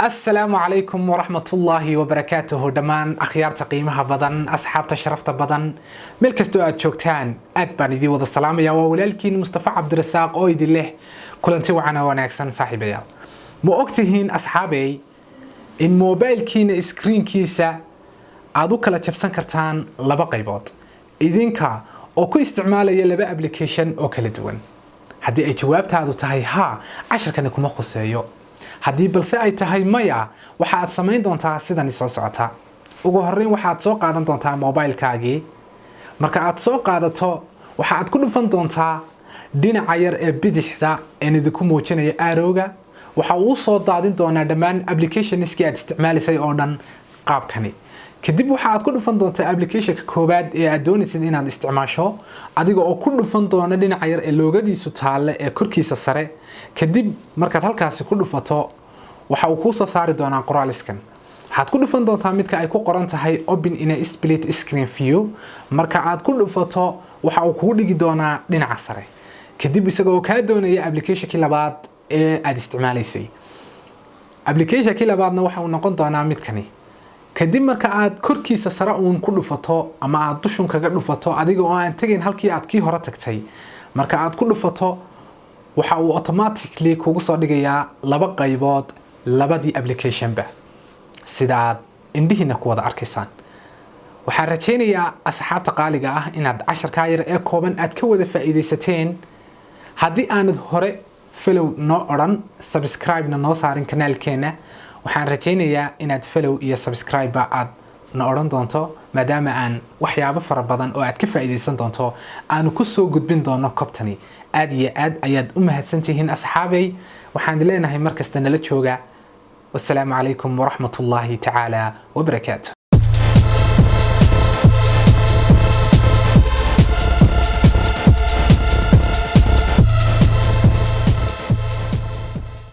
Asalaamu calaykum waraxmatullaahi wabarakaatuhu. Dhammaan akhyaarta qiimaha badan, asxaabta sharafta badan, meel kastoo aad joogtaan, aad baan idiin wada salaamaya. Waa walaalkiin Mustafa Cabdirasaaq oo idin leh kulanti wacan oo wanaagsan. Saaxiibayaal, ma ogtihiin, asxaabey, in mobilkiina screenkiisa aad u kala jabsan kartaan laba qaybood, idinka oo ku isticmaalaya laba application oo kala duwan? Haddii ay jawaabtaadu tahay haa, casharkani kuma khuseeyo. Haddii balse ay tahay maya, waxa aad samayn doontaa sidani soo socota. Ugu horreyn, waxaad soo qaadan doontaa mobilkaagii. Marka aad soo qaadato, waxa aad ku dhufan doontaa dhinaca yar ee bidixda een idinku muujinaya arrowga. Waxa uu soo daadin doonaa dhammaan applicationskii aad isticmaalisay oo dhan qaabkani. Kadib waxa aad ku dhufan doontaa applicationka koowaad ee aad doonaysid inaad isticmaasho, adiga oo ku dhufan doona dhinaca yar ee loogadiisu taalle ee korkiisa sare. Kadib markaad halkaasi ku dhufato, waxa uu kuu soo saari doonaa qoraaliskan. Waxaad ku dhufan doontaa midka ay ku qoran tahay "Open in a split screen view". Marka aad ku dhufato, waxa uu kugu dhigi doonaa dhinaca sare, kadib isagoo kaa doonaya applicationkii labaad ee aad isticmaalaysay. Applicationkii labaadna waxa uu noqon doonaa midkani. Kadib marka aad korkiisa sare uun ku dhufato ama aad dushun kaga dhufato, adiga oo aan tegayn halkii aad kii hore tagtay, marka aad ku dhufato, waxa uu automatically kugu soo dhigayaa laba qaybood labadii applicationba, sida aad indhihiina ku wada arkaysaan. Waxaan rajaynayaa, asxaabta qaaliga ah, inaad casharkaa yar ee kooban aad ka wada faa'iidaysateen. Haddii aanad hore follow noo odhan, subscribe-na noo saarin kanaalkeena, waxaan rajaynayaa inaad follow iyo subscribe-ba aad na odhan doonto, maadaama aan waxyaabo fara badan oo aad ka faa'iidaysan doonto aanu ku soo gudbin doono kobtani. Aad iyo aad ayaad u mahadsantihiin, asxaabay. Waxaan leenahay markasta nala jooga. Wasalaamu calaykum waraxmat ullaahi tacaala wabarakaatu.